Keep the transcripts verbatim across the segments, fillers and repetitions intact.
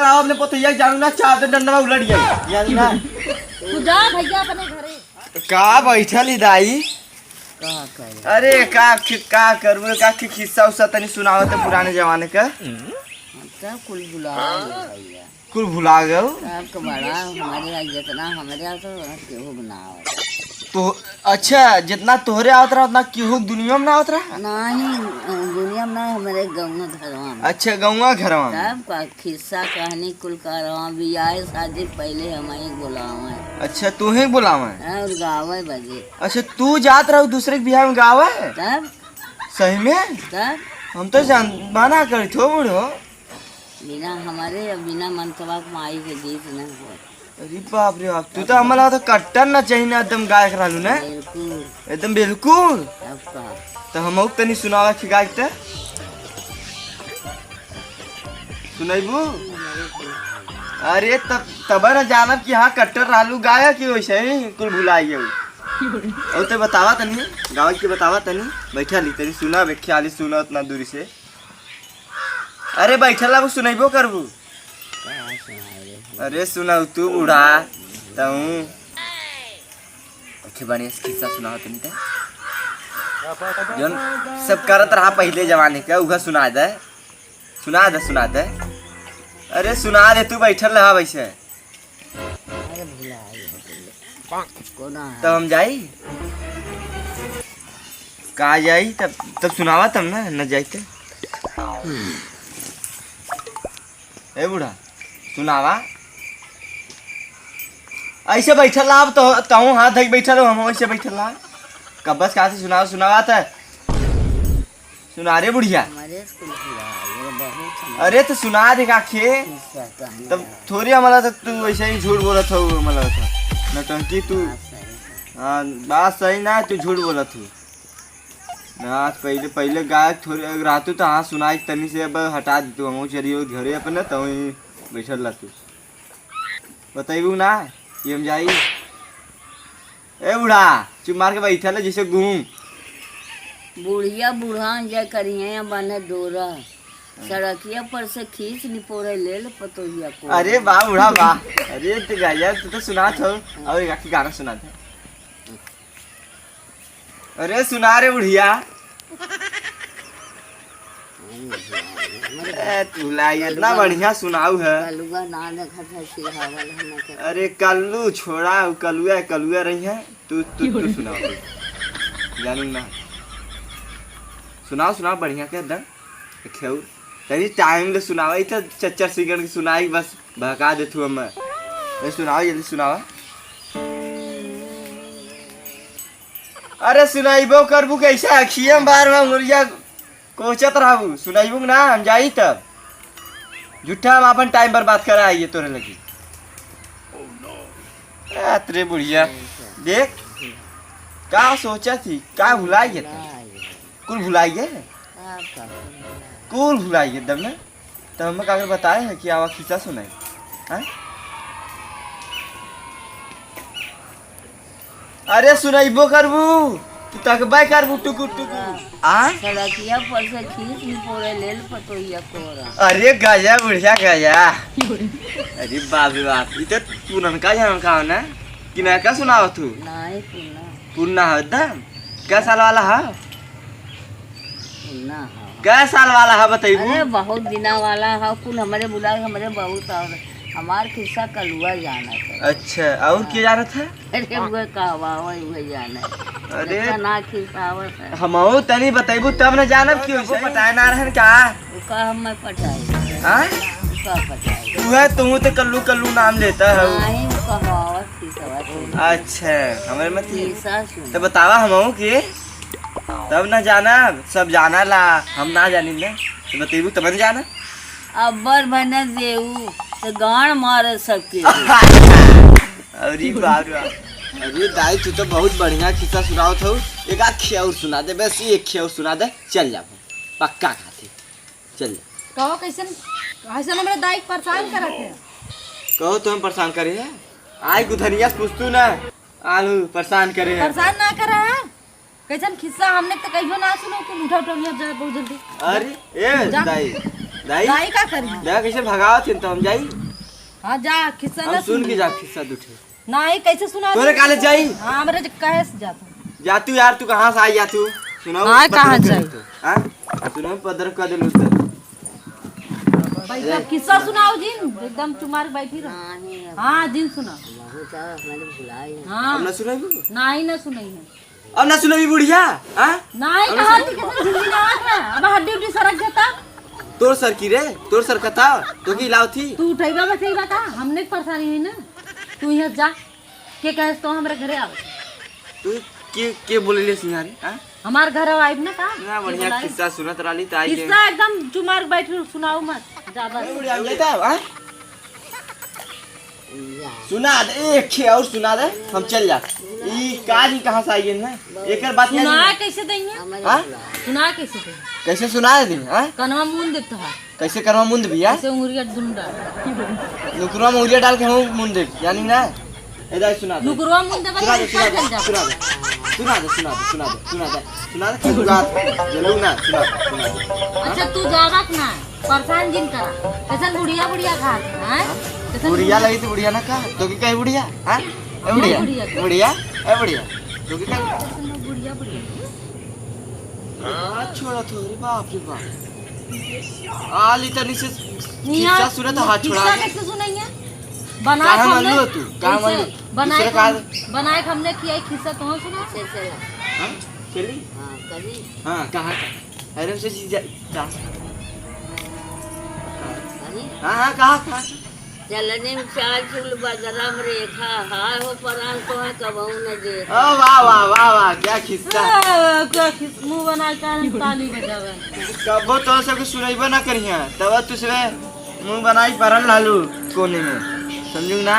आपने पतैया जानू ना, चार दिन डंडा उलट गया, जानू ना। तू जा भैया अपने घरे। का बैठल ही दाई? का करे? अरे का खि-, का करबू, का खि-, खिस्सा उस्सा तनी सुनावत है पुराने जमाने का। हम सब कुल भुला गए भैया। कुल भुला गए? सबके बड़ा हमारे यहाँ जितना हमारे यहाँ तो केहू के ना आवत। तो अच्छा, जितना तोहरे आवत रहा उतना केहू दुनिया में ना आवत रहा? नहीं, दुनिया में ना, हमारे गाँव घरवा में। अच्छा, गाँव घरवा में। तब का खिस्सा कहानी कुल करवा, बियाह शादी पहले हम ही बोलावे। अच्छा, तू ही बोलावे? और गावे बजे। अच्छा, तू जात रहो दूसरे के बियाह में गावे? तब? सही में? तब? हम तो जान, मना करी थो बूढ़ो। बिना हमारे, बिना मनसवा के माई के गीत नहीं हो। अरे बाप रे बाप, तू तो हमारा तो कट्टर ना चाहिए ना, एकदम गायक रहलू ना। बिल्कुल। एकदम बिल्कुल। तब का? तो हम तनी सुनावा के गायक ते। सुनाइबू? अरे तब, तब ना जानब कि हाँ कट्टर रहलू गायक कि वैसे ही कुल भुला गए। और तो बतावा तनी, गावे के बतावा तनी, बैठा ली तनी सुना, बेख्याली सुना उतना दूरी से। अरे बैठल रहबू, सुनैबो करबू। का सुनाई रे? अरे सुनाऊ तू बूढ़ा, तऊ। अच्छे बढ़िया से खिस्सा सुनाओ तनी ते। जौन सब करत रहा पहले जमाने का, उहा सुना दे। सुना दे, सुना दे। अरे सुना दे, तू बैठल रहा वैसे। अरे भुला गए। कोना है? तब हम जाई? का जाई? तब, तब सुनावा तब ना, न जाई ते। ए बूढ़ा, सुनावा। ऐसे बैठल रहा, अब तो तहूँ हाथ धइके बैठल हो, हम ऐसे बैठल रहा। कब बस कहाँ से सुनावा, सुनावा त। सुना रे बुढ़िया। हमारे स्कूल की रहा, ये बहुत सुना। अरे तो सुना दे काखे। किस्सा कहानी तब है। थोड़ी हमारा तो तू ऐसे ही झूठ बोलत हो, हमारा तो नौटंकी तू। बात सही है। हाँ, बात सही ना, तू झूठ बोलत हो। ना, पहले, पहले गायक थोड़े रहतू तो हाँ सुनाई तनी से, अब हटा देतू, हम चलिए घरे अपने, तो वहीं बैठल रहतू। बतैबू ना कि हम जाई? ए बूढ़ा, चुप मार के बैठल है जैसे गूंग। बुढ़िया बूढ़ा जे करिहे बने डोरा, सड़किया पर से खींच निपोरे ले ले पतोहिया को। अरे वाह बूढ़ा वाह, अरे तो गजब, तू तो सुनात हो। और एक आखिरी गाना सुना दे। अरे सुना रे बुढ़िया। ए, तू लाई, इतना बढ़िया सुनाऊ है। कलुआ ना देखत है, सिरहावल है ना के। अरे कल्लू छोड़ा, उ कलुआ, कलुआ रही है। तू, तू, तू सुनाओ, तू। जानू ना। सुनाओ, सुनाओ, बढ़िया के दम। खेऊ। तनी टाइम ले सुनावा, ई तो चच्चर सिंगर के सुनाई, बस बहका देथू हमें। ए, सुनावा, जल्दी सुनावा। अरे सुनाइबो करबू कैसे? अखिए में बार बार उंगलिया कोचत रहबू, सुनाइबू कि ना? हम जाई तब। झूठा हम अपन टाइम बर्बाद करा आइए तोरे लगी। ए, तेरे बुढ़िया, देख, का सोचा थी, का भुलाई गए थे? कुल भुलाई गए? कुल भुलाई गए एकदम ना? तब हमें काकर बताए है कि आवा खिस्सा सुनाई। हाँ? अरे सुनाइबो करबू, तू तकबे करबू टुकुर टुकुर। आ? सड़किया पर से खींच निपोरे लेल पतोहिया कोरा। अरे गया बुढ़िया गया। अरे बाप रे बाप, ई तो पुरनका जमाना का हो ना, कि नयका सुनावत हूँ? नहीं, पुरना। पुरना हो एकदम? कै साल वाला है? ना, हाँ। कै साल वाला है, बतैबू? अरे, बहुत दिना वाला है, कुल हमरे बुला के हमरे बहुत और हमार खिस्सा कलुआ जानत है। अच्छा, और के जानत है? अरे, उहे कहवा, वही, उहे जाने। अरे, इतना ना खिस्सा आवत है। हमहू तनी बतैबू तब न जानब कि वैसे पटाए ना रहन का? उ का हम मैं पटाई? हाँ? उ का पटाई? उहे तू तो कल्लू कल्लू नाम लेता है। नहीं, उ कहवावत खिस्सा आवत है। अच्छा, हमरे मत खिस्सा सुन। तो बतावा हमहू के। तब ना जाना, सब जाना ला, हम ना जानी ना, तो बतेबू तब न जाना। अब्बर भने देऊ, तो गाड़ मारे सबके। अरे बाप रे बाप। अरे दाई, तू तो बहुत बढ़िया खिस्सा सुनावत हो। एक आध खिया और सुना दे, बस एक खिया और सुना दे, चल जाबो, पक्का खाते, चल जा। कहो कैसन, कैसन हमरे दाई के परेशान करत है? कहो तो हम परेशान करे है? आई गुधनिया से पूछतू ना, आलू परेशान करे है। परेशान ना करा है। कैसन खिस्सा हमने तो कहियो ना सुनो, कुल उठा उठा लिया जाए बहुत जल्दी। अरे, ए, जा। दाई, दाई? दाई का करी? दाई कैसे भगावत हन तो हम जाई? हाँ, जा, खिस्सा हम ना सुन के सुनी। जा, खिस्सा दू ठे। नाही, कैसे सुना तोरे दे? काले जाई? हाँ, हमरे ज-, कहे से जात हूँ। जा तू यार, तू कहाँ से आई जा तू? सुनाओ, हाँ, पत्थर कहाँ कर जाई? तू, हाँ? सुनाओ, पत्थर कर देलू तो। भाई, सब खिस्सा सुनाओ जिन, एकदम चुमार बैठी रहो। नाही, अब हाँ, जिन सुनाओ। बहुत है, मैंने बुलाए हैं। हाँ। अब ना सुनाई? नाही, ना सुनाई है। अब ना सुनबी बुढ़िया, हाँ? नाही, अब ना कहाँ सुनबी? थी, कितना झिलमिलावत है? अब हड्डी उड्डी सरक जाता। तोर सर की रे, तोर सर कथा, तो की लाव थी? तू उठैबा बैठैबा का? हमने के परेशानी है ना। तू यहाँ जा, के कहे तो हमरे घरे आवे। तू के, के बोले ले सिंगारी, हाँ? हमार घर आइब ना का? ना, के बढ़िया बोलाई? किस्सा सुनत रहली, त आई के। किस्सा एकदम चुमार बैठ सुनाओ मत, जा बस। ए बुढ़िया, हम जाता, हाँ? सुना दे, एक ठे और सुना दे, हम चल जा। ई का जी कहाँ से आई है ना? एकर बात सुना नहीं। कैसे देंगे? हाँ? सुना कैसे देंगे? कैसे सुना दे, हाँ? कनवा मुंद दे तोहार। कैसे कनवा मुंद भी है? कैसे उंगलिया दुनु डाल? नुकरवा में उंगलिया डाल के हम मुंद दे, जानी ना? ए दाई सुना दे। नुकरवा मुंद दे, सुना दे, बता, सुना दे, चल जा। सुना दे। सुना दे, सुना दे, सुना दे, सुना दे। सुना दे, चुप रह। जलू ना, सुना दे, सुना दे। अच्छा, तू जावत ना। परेशान जिन करा। कैसन बुढ़िया बुढ़िया कहा था, हैं? हाँ? कैसन बुढ़िया बुढ़िया? लगी तो बुढ़िया ना कहा। तो की कहे बुढ़िया? हाँ? ए बुढ़िया? बुढ़िया। बुढ़िया? ए बुढ़िया? तो की कहे? कैसन बुढ़िया बुढ़िया? हाँ, छोड़ा तो, अरे बाप रे बाप। आली तनी से निया, खिस्सा सुने तो हाथ छोड़ा किस्सा दे। कैसे सुनाइए? बनाए काहे हमने, मानलू तू? काहे कैसे? मानलू? बनाए दूसरे का हम-, बनाए हमने किया एक खिस्सा तो सुना। कैसे? हाँ? चली? हाँ, कभी। हाँ, कहाँ का? अरे, उसे जी जा, जा। अरे? हाँ, हाँ, कहा, कहा? चलने में चाल चुल बदरम रेखा, हाय हो परान तोहे कबहू न देखा। ओ, वाह, वाह, वाह, वाह, क्या खिस्सा। आ, क्या खिस-, मुंह बना के हम ताली बजावे। कबो तो सबके सुनैबे ना करिहा, तब तू से मुंह बनाई परल लालू कोने में, समझू ना?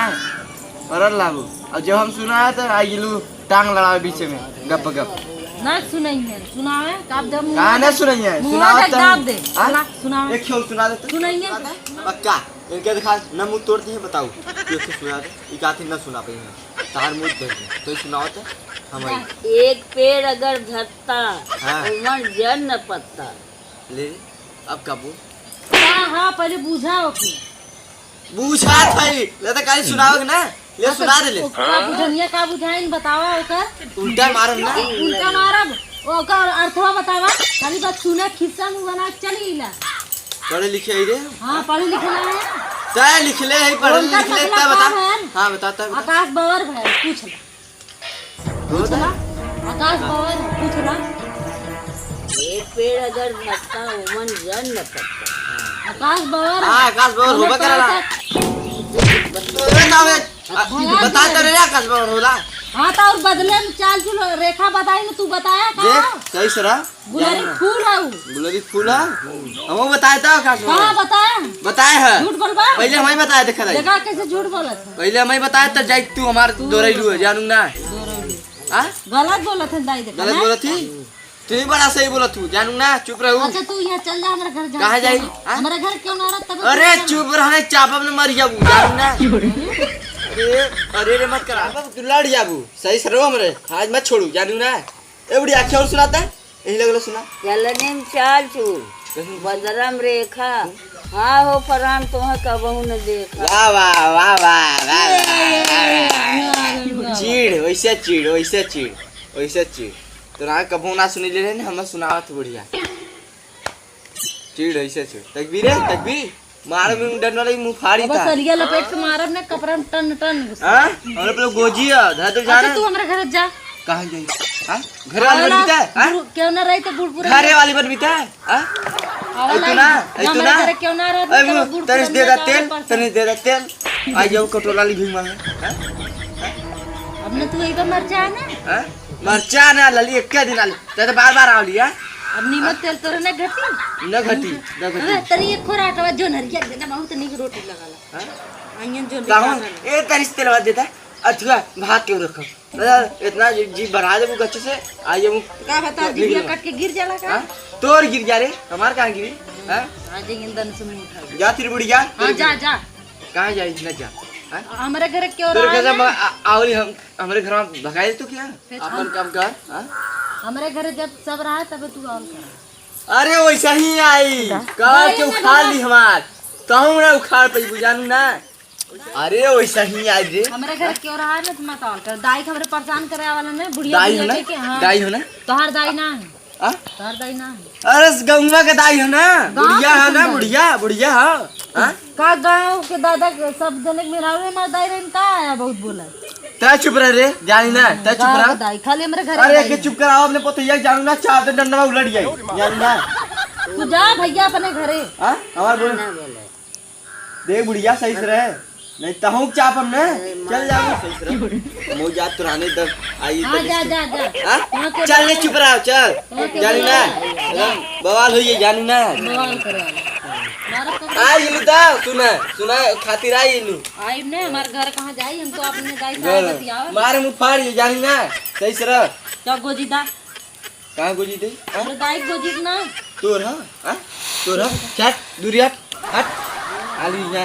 परल लालू। और जब हम सुना है तो आई गेलू टांग लड़ावे बीच में, गप गप। ना सुनइहे, सुनावे, का जब मुंह का ना सुनइहे? मुंह सुनावे तक तो दाब दे। हाँ? सुना, सुनावे। एक खेल सुना दे तो। सुनइहे। पक्का? इनके दिखा, ना मुंह तोड़ दिए, बताओ। ये तो सुना दे, ये गाथी ना सुना पाई है। तार मुंह दे दे, तो सुनाओ तो, हम आई। एक पेड़ अगर धरता, हाँ। ओमन जर न पत्ता। ले, अब का बोल? हाँ, हाँ, पहले बुझा ओके। बुझात है, ले तो काली सुनावे के ना, ले हाँ, तो सुना दे ले। ओकरा बुझनिया का बुझाइन बतावा ओकर। उल्टा मारब ना। उल्टा मारब, ओकर अर्थवा बतावा, खाली बस सुने खिस्सा मुंह बना के चली इला। पढ़े लिखे है रे? हाँ, पढ़े लिखे ना है। तय लिख ले है, पढ़े ओकर लिख ले, मतलब तय का बता। है? हाँ, बता, तय बता। आकाश बवर भाई, पूछ ले। पूछ ना, आकाश बवर, पूछ ना। एक पेड़ अगर धरता, ओमन जर न पत्ता। आकाश बवर। हाँ, आकाश बवर ओमे होबे करेला। पैसा अरे ना बे, आ, हाँ, बता तो रे आकाश बवर होला। हाँ, तो और बदले में चाल चुल रेखा बताई ना, तू बताया का? देख, सही से रहा। गुलरी फूल है उ। गुलरी फूल है? हमहू बताए था का? हाँ, बताए। बताए है। झूठ बोलबा? पहले हमही बताए, देखा रही। देखा कैसे झूठ बोलत है। पहले हमही बताए, तब जाई तू हमार तू दोहराई लू, जानू ना। दोहराई लू। हाँ? गलत बोलत है दाई, देखा गलत ना? बोलत ही? तू ही बड़ा सही बोलत हूँ, जानू ना, चुप रहू। अच्छा, तू यहाँ चल जा, हमारे घर जा। कहाँ जाई? हाँ? हमारे घर क्यों ना रहा, तब अरे तू चुप रहने, चापब न मर जाबू, जानू ना। अरे, अरे रे, मत करा, तू लड़ जाबू, सही से रहो हमरे, आज मत छोड़ू, जानू ना। ए बुढ़िया, आख्या और सुनाता है? यही लगल सुना। चलने में चाल चूल, बदरम रेखा, हाँ हो परान तोहे कबहू न देखा। वाह, वाह, वाह, वाह, वाह, वाह, वाह। चीड़, वैसे चीड़, वैसे चीड़, वैसे चीड़। तोरा कबहू ना सुनी ले रहे, हमें सुनावत बुढ़िया। चीड़, वैसे चीड़। तकबीर है, तकबीर। मार में डंडा लगी, मुंह फाड़ी अब था। सरिया लपेट के मारब ना, कपड़ा में टन टन घुसा। हाँ? और अपने गोजी है, धर दे अच्छा, जाना। तू हमरा घर जा। कहाँ जाई? हाँ? घर वाली आवा बन ना, बीता है? हाँ? बुढ़-, क्यों ना रही तो बूढ़ पुरान घरे वाली बन बीता है? हाँ? आवा ऐ तू ना, ना, ऐ तू हमारे ना। घरे क्यों ना रहा, ऐ तब वो बूढ़ तनिस पुरान दे दा जावे तेल, पड़ता। तनिस दे दा तेल। आ जाओ कटोरा ली भीमा है। हाँ? अब ना तू एक बार मर जा ना। हाँ? मरचा ना लाली, एक दिन आली। ते तो बार बार आवली, हाँ? अब नीमक तेल तोरे न घटी? न घटी, न घटी। हाँ, तनी एक खोरा हटवा, जो नरिया देता, बहुत नीक रोटी लगाला। हाँ? आइयन जो काहूँ? निकाल ए, तनी से तेलवा देता, अथुआ भात के रखो। अरे, इतना जी, जी बढ़ा देबू गच्छ से, आ जाबू। का बता, निकल। जिभिया कट के गिर जाला का? हाँ? तोर गिर जा रे, हमार कहाँ गिरी? हाँ? आ जाइए, दन से मुंह उठा। जा तेरी बुढ़िया। हाँ, जा, जा। कहाँ जाई? न जा। हाँ? हमरे घर क्यों तोर रहा घर है? में आ-, आवली हम हमरे घर में भगाई तू क्या? फिर अपन हम काम कर, हाँ? हमरे घर जब सब रहा, तब तू और कर। अरे वैसा ही आई। दा-, कल दाई के ना उखाड़ दा। ली हमार, तहूँ ना उखाड़ पैबू, जानू ना। अरे वैसा ही आई रे। हमरे घर के रहा ना, तुम मत आल कर। दाई के हमरे परेशान करे वाला ना, बुढ़िया दाई हो बुढ़िया ना? के, हाँ। दाई हो ना? तोहार दाई ना है। हाँ? तोहार दाई ना है। अरे गौवा के दाई हो ना? गाँव बुढ़िया के है ना? सुंदर। बुढ़िया, बुढ़िया हो। हाँ? का गाँव के दादा के सब जने के मेहरारू हमार दाई रहन, का आया बहुत बोला? तै चुप रह रे, जानी ना, तै चुप गाँव रह। के दाई, खाली हमरे घर अरे के के दाई। चुप कराओ अपने पतैया, जानू ना, चाहते डंडवा उलट जाई, जानू ना। तू जा भैया अपने घरे। हाँ? हमार बोल। ना बोले। देख बुढ़िया सही से रहे, नहीं तहूँ चाप हम ना। अरे चल मार। जाओ सही से रहे। मो जा तुराने दर आई हाँ, दर जा, इसके। जा, जा। हाँ? वहाँ के चल ले बवाल चुप रहो, चल। वहाँ के जानी ना, बवाल। एकदम बवाल होइए, जानी ना। बवाल करवा ले। मारत तो आ इलू दा, सुना, सुना खातिर आ इलू। आई ने, हमार घर कहाँ जाई, हम तो अपने दाई से घर। बतियावे। मार मुँह फाड़ ये, जानी ना, सही से रह। तो गोजी दा। कहाँ गोजी दे? हाँ? अरे दाई गोजी ना। तोर हाँ? हाँ? तोर हाँ? चल, दूरी हट, हट। आली यहाँ।